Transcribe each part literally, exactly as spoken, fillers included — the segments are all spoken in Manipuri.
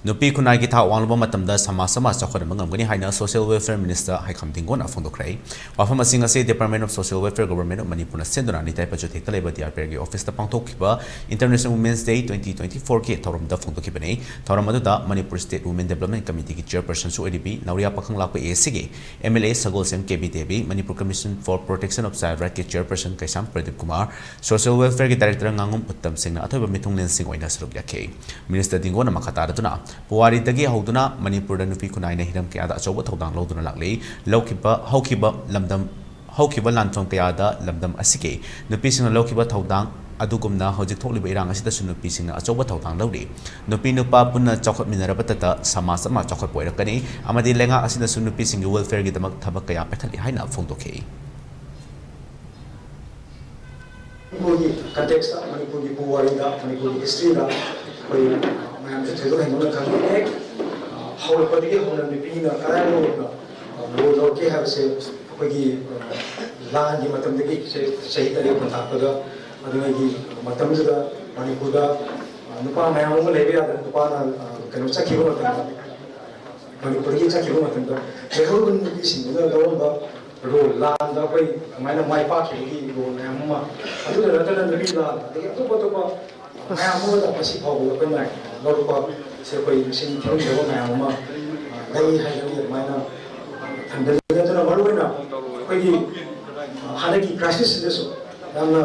ꯅꯨꯄꯤ ꯈꯨꯟꯅꯥꯏꯒꯤ ꯊꯥꯛ ꯋꯥꯡꯂꯕ ꯃꯇꯝꯗ ꯁꯃꯥꯖ ꯑꯃ ꯆꯥꯎꯈꯠꯍꯟꯕ ꯉꯝꯒꯅꯤ ꯍꯥꯏꯅ Social Welfare Minister ꯍꯩꯈꯥꯝ ꯙꯤꯡꯒꯣꯟꯅ ꯐꯣꯡꯗꯣꯛꯈ꯭ꯔꯦ꯫ ꯋꯥꯐꯝ ꯑꯁꯤꯡ ꯑꯁꯤ Department of Social Welfare, Government of ꯃꯅꯤꯄꯨꯔꯅ ꯁꯤꯟꯗꯨꯅ ꯅꯤꯇꯥꯏ ꯄꯥꯏꯖꯨ ꯊꯦꯛꯇ ꯂꯩꯕ D R P Rꯒꯤ officeꯇ ꯄꯥꯡꯊꯣꯛꯈꯤꯕ International Women's Day twenty twenty-fourꯒꯤ ꯊꯧꯔꯝꯗ ꯐꯣꯡꯗꯣꯛꯈꯤꯕꯅꯤ꯫ ꯊꯧꯔꯝ ꯑꯗꯨꯗ Manipur State Women Development Committeeꯒꯤ chairpersonꯁꯨ ꯑꯣꯏꯔꯤꯕꯤ Nauriya ꯄꯥꯈꯪꯂꯥꯛꯄ ACꯒꯤ MLA Sagolsem Kebi Devi, Manipur Commission for Protection of Child Rightꯀꯤ chairperson Keisham Pradeep Kumar, Social Welfareꯒꯤ director ꯉꯥꯉꯣꯝ Uttam ꯁꯤꯡꯅ ꯑꯊꯣꯏꯕ ꯃꯤꯊꯨꯡꯂꯦꯟꯁꯤꯡ ꯑꯣꯏꯅ ꯁꯔꯨꯛ ꯌꯥꯈꯤ꯫ Minister ꯙꯤꯡꯒꯣꯟꯅ ꯃꯈꯥ ꯇꯥꯗꯨꯅ, ꯄꯨꯋꯥꯔꯤꯗꯒꯤ ꯍꯧꯗꯨꯅ ꯃꯅꯤꯄꯨꯔꯗ ꯅꯨꯄꯤ ꯈꯨꯟꯅꯥꯏꯅ ꯍꯤꯔꯝ ꯀꯌꯥꯗ ꯑꯆꯧꯕ ꯊꯧꯗꯥꯡ ꯂꯧꯗꯨꯅ ꯂꯥꯛꯂꯤ꯫ ꯂꯧꯈꯤꯕ, ꯍꯧꯈꯤꯕ ꯂꯝꯗꯝ, ꯍꯧꯈꯤꯕ ꯂꯥꯟꯐꯝ ꯀꯌꯥꯗ ꯂꯝꯗꯝ ꯑꯁꯤꯒꯤ ꯅꯨꯄꯤꯁꯤꯡꯅ ꯂꯧꯈꯤꯕ ꯊꯧꯗꯥꯡ ꯑꯗꯨꯒꯨꯝꯅ ꯍꯧꯖꯤꯛ ꯊꯣꯛꯂꯤꯕ ꯏꯔꯥꯡ ꯑꯁꯤꯗꯁꯨ ꯅꯨꯄꯤꯁꯤꯡꯅ ꯑꯆꯧꯕ ꯊꯧꯗꯥꯡ ꯂꯧꯔꯤ꯫ ꯅꯨꯄꯤ ꯅꯨꯄꯥ ꯄꯨꯟꯅ ꯆꯥꯎꯈꯠꯃꯤꯟꯅꯔꯕꯇꯗ ꯁꯃꯥꯖ ꯑꯃ ꯆꯥꯎꯈꯠꯄ ꯑꯣꯏꯔꯛꯀꯅꯤ ꯑꯃꯗꯤ ꯂꯩꯉꯥꯛ ꯑꯁꯤꯅꯁꯨ ꯅꯨꯄꯤꯁꯤꯡꯒꯤ welfareꯒꯤꯗꯃꯛ ꯊꯕꯛ ꯀꯌꯥ ꯄꯥꯏꯈꯠꯂꯤ ꯍꯥꯏꯅ ꯐꯣꯡꯗꯣꯛꯈꯤ꯫ ꯃꯅꯤꯄꯨꯔꯒꯤ contextꯇ, ꯃꯅꯤꯄꯨꯔꯒꯤ ꯄꯨꯋꯥꯔꯤꯗ, ꯃꯅꯤꯄꯨꯔꯒꯤ historyꯗ ꯑꯩꯈꯣꯏ ꯃꯌꯥꯝꯁꯨ ꯊꯣꯏꯗꯣꯛ ꯍꯦꯟꯗꯣꯛꯅ ꯈꯪꯗꯦ꯫ ꯍꯦꯛ ꯍꯧꯔꯛꯄꯗꯒꯤ ꯍꯧꯅ ꯅꯨꯄꯤꯅ ꯀꯗꯥꯏꯗ ꯌꯧꯅ role ꯂꯧꯔꯛꯀꯦ ꯍꯥꯏꯕꯁꯦ ꯑꯩꯈꯣꯏꯒꯤ ꯂꯥꯟꯒꯤ ꯃꯇꯝꯗꯒꯤ ꯆꯍꯤ ꯇꯔꯦꯠ ꯍꯨꯟꯊꯔꯛꯄꯗ ꯑꯗꯨꯉꯩꯒꯤ ꯃꯇꯝꯗꯨꯗ ꯃꯅꯤꯄꯨꯔꯗ ꯅꯨꯄꯥ ꯃꯌꯥꯝ ꯑꯃ ꯂꯩꯕ ꯌꯥꯗꯅ ꯅꯨꯄꯥꯅ ꯀꯩꯅꯣ ꯆꯠꯈꯤꯕ ꯃꯇꯝꯗ, ꯃꯅꯤꯄꯨꯔꯗꯒꯤ ꯆꯠꯈꯤꯕ ꯃꯇꯝꯗ ꯂꯩꯍꯧꯔꯤꯕ ꯅꯨꯄꯤꯁꯤꯡꯗꯨꯅ ꯂꯧꯔꯝꯕ role, ꯂꯥꯟꯗ ꯑꯩꯈꯣꯏ ꯑꯗꯨꯃꯥꯏꯅ ꯃꯥꯏ ꯄꯥꯛꯈꯤꯕꯒꯤ role ꯃꯌꯥꯝ ꯑꯃ, ꯑꯗꯨꯗ ꯅꯠꯇꯅ ꯅꯨꯄꯤ ꯂꯥꯟ ꯑꯗꯒꯤ ꯑꯇꯣꯞ ꯑꯇꯣꯞꯄ ꯃꯌꯥꯝ ꯑꯃꯗ ꯉꯁꯤ ꯐꯥꯎꯕꯗ ꯑꯩꯈꯣꯏꯅ ꯂꯧꯔꯛꯄꯁꯦ ꯑꯩꯈꯣꯏ ꯃꯁꯤꯡ ꯊꯤꯔꯝꯗꯕ ꯃꯌꯥꯝ ꯑꯃ ꯂꯩ ꯍꯥꯏꯕꯒꯤ ꯑꯗꯨꯃꯥꯏꯅ ꯊꯝꯖꯅꯤꯡꯉꯤ꯫ ꯑꯗꯨꯅ ꯃꯔꯨꯑꯣꯏꯅ ꯑꯩꯈꯣꯏꯒꯤ ꯍꯟꯗꯛꯀꯤ crisisꯁꯤꯗꯁꯨ ꯌꯥꯝꯅ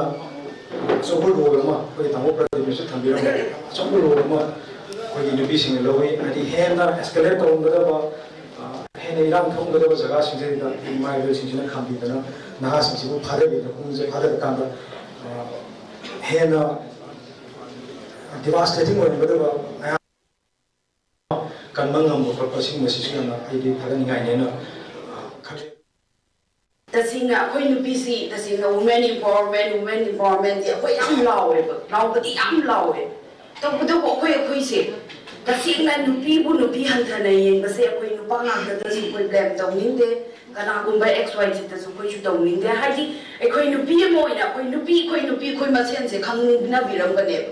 ꯑꯆꯧꯕ role ꯑꯃ ꯑꯩꯈꯣꯏꯒꯤ ꯇꯥꯃꯣ ꯄ꯭ꯔꯗꯤꯞꯅꯁꯨ ꯊꯝꯕꯤꯔꯝꯕ ꯑꯆꯧꯕ role ꯑꯃ ꯑꯩꯈꯣꯏꯒꯤ ꯅꯨꯄꯤꯁꯤꯡꯅ ꯂꯧꯏ꯫ ꯍꯥꯏꯗꯤ ꯍꯦꯟꯅ escalate ꯇꯧꯔꯝꯒꯗꯕ, ꯍꯦꯟꯅ ꯏꯔꯥꯡ ꯊꯣꯛꯂꯝꯒꯗꯕ ꯖꯒꯥꯁꯤꯡꯁꯤꯗ ꯏꯃꯥ ꯏꯕꯦꯜꯁꯤꯡꯁꯤꯅ ꯈꯥꯝꯕꯤꯗꯅ ꯅꯍꯥꯁꯤꯡꯁꯤꯕꯨ ꯐꯥꯗꯕꯤꯗꯅ ꯄꯨꯛꯅꯤꯡꯁꯦ ꯐꯥꯗꯔꯀꯥꯟꯗ ꯍꯦꯟꯅ devastating ꯑꯣꯏꯔꯝꯒꯗꯕ ꯃꯌꯥꯝ ꯀꯟꯕ ꯉꯝꯕ ꯈꯣꯠꯄ ꯁꯤꯒꯨꯝꯕꯁꯤꯁꯨ ꯌꯥꯝꯅ ꯑꯩꯗꯤ ꯊꯥꯒꯠꯅꯤꯡꯉꯥꯏꯅꯦꯅ ꯈꯜꯂꯤ꯫ ꯇꯁꯦꯡꯅ ꯑꯩꯈꯣꯏ ꯅꯨꯄꯤꯁꯤ ꯇꯁꯦꯡꯅ women empowerment, women empowermentꯗꯤ ꯑꯩꯈꯣꯏ ꯌꯥꯝ ꯂꯥꯎꯋꯦꯕ, ꯂꯥꯎꯕꯗꯤ ꯌꯥꯝ ꯂꯥꯎꯋꯦ꯫ ꯇꯧꯕꯇꯕꯨ ꯑꯩꯈꯣꯏ ꯑꯩꯈꯣꯏꯁꯦ ꯇꯁꯦꯡꯅ ꯅꯨꯄꯤꯕꯨ ꯅꯨꯄꯤ ꯍꯟꯊꯅ ꯌꯦꯡꯕꯁꯦ ꯑꯩꯈꯣꯏ ꯅꯨꯄꯥ ꯉꯥꯛꯇꯗꯁꯨ ꯑꯩꯈꯣꯏ blame ꯇꯧꯅꯤꯡꯗꯦ꯫ ꯀꯅꯥꯒꯨꯝꯕ X Y Zꯗꯁꯨ ꯑꯩꯈꯣꯏꯁꯨ ꯇꯧꯅꯤꯡꯗꯦ꯫ ꯍꯥꯏꯗꯤ ꯑꯩꯈꯣꯏ ꯅꯨꯄꯤ ꯑꯃ ꯑꯣꯏꯅ ꯑꯩꯈꯣꯏ ꯅꯨꯄꯤ ꯑꯩꯈꯣꯏ ꯅꯨꯄꯤ ꯑꯩꯈꯣꯏ ꯃꯁꯦꯟꯁꯦ ꯈꯪꯅꯕꯤꯔꯝꯒꯅꯦꯕ꯫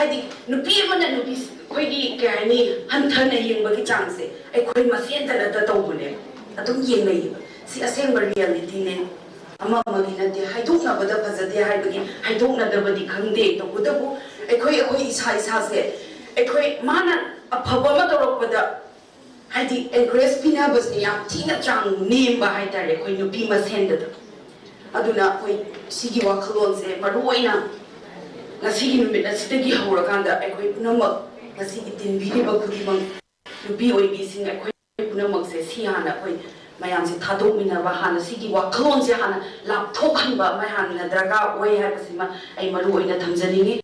ꯍꯥꯏꯗꯤ ꯅꯨꯄꯤ ꯑꯃꯅ ꯅꯨꯄꯤ ꯑꯩꯈꯣꯏꯒꯤ ꯀꯩ ꯍꯥꯏꯅꯤ, ꯍꯟꯊꯅ ꯌꯦꯡꯕꯒꯤ ꯆꯥꯡꯁꯦ ꯑꯩꯈꯣꯏ ꯃꯁꯦꯟꯗ ꯅꯠꯇ ꯇꯧꯕꯅꯦ, ꯑꯗꯨꯝ ꯌꯦꯡꯅꯩꯌꯦꯕ꯫ ꯁꯤ ꯑꯁꯦꯡꯕ ꯔꯤꯌꯦꯂꯤꯇꯤꯅꯦ꯫ ꯑꯃ ꯑꯃꯒꯤ ꯅꯠꯇꯦ, ꯍꯥꯏꯗꯣꯛꯅꯕꯗ ꯐꯖꯗꯦ ꯍꯥꯏꯕꯒꯤ ꯍꯥꯏꯗꯣꯛꯅꯗꯕꯗꯤ ꯈꯪꯗꯦ꯫ ꯇꯧꯕꯇꯕꯨ ꯑꯩꯈꯣꯏ ꯑꯩꯈꯣꯏ ꯏꯁꯥ ꯏꯁꯥꯁꯦ, ꯑꯩꯈꯣꯏ ꯃꯥꯅ ꯑꯐꯕ ꯑꯃ ꯇꯧꯔꯛꯄꯗ, ꯍꯥꯏꯗꯤ ꯑꯦꯟꯀꯔꯦꯖ ꯄꯤꯅꯕꯁꯦ ꯌꯥꯝ ꯊꯤꯅ ꯆꯥꯡ ꯅꯦꯝꯕ ꯍꯥꯏꯇꯥꯔꯦ ꯑꯩꯈꯣꯏ ꯅꯨꯄꯤ ꯃꯁꯦꯟꯗ꯫ ꯑꯗꯨꯅ ꯑꯩꯈꯣꯏ ꯁꯤꯒꯤ ꯋꯥꯈꯜꯂꯣꯟꯁꯦ ꯃꯔꯨ ꯑꯣꯏꯅ ꯉꯁꯤꯒꯤ ꯅꯨꯃꯤꯠ ꯑꯁꯤꯗꯒꯤ ꯍꯧꯔꯀꯥꯟꯗ ꯑꯩꯈꯣꯏ ꯄꯨꯝꯅꯃꯛ ꯉꯁꯤꯒꯤ ꯇꯤꯟꯕꯤꯔꯤꯕ ꯈꯨꯗꯤꯡꯃꯛ, ꯅꯨꯄꯤ ꯑꯣꯏꯕꯤꯁꯤꯡ ꯑꯩꯈꯣꯏ ꯄꯨꯝꯅꯃꯛꯁꯦ ꯁꯤ ꯍꯥꯟꯅ ꯑꯩꯈꯣꯏ ꯃꯌꯥꯝꯁꯦ ꯊꯥꯗꯣꯛꯃꯤꯟꯅꯕ, ꯍꯥꯟꯅ ꯁꯤꯒꯤ ꯋꯥꯈꯜꯂꯣꯟꯁꯦ ꯍꯥꯟꯅ ꯂꯥꯞꯊꯣꯛꯍꯟꯕ ꯑꯃ ꯍꯥꯟꯅ ꯗꯔꯀꯥꯔ ꯑꯣꯏ ꯍꯥꯏꯕꯁꯤꯃ ꯑꯩ ꯃꯔꯨ ꯑꯣꯏꯅ ꯊꯝꯖꯅꯤꯡꯉꯤ꯫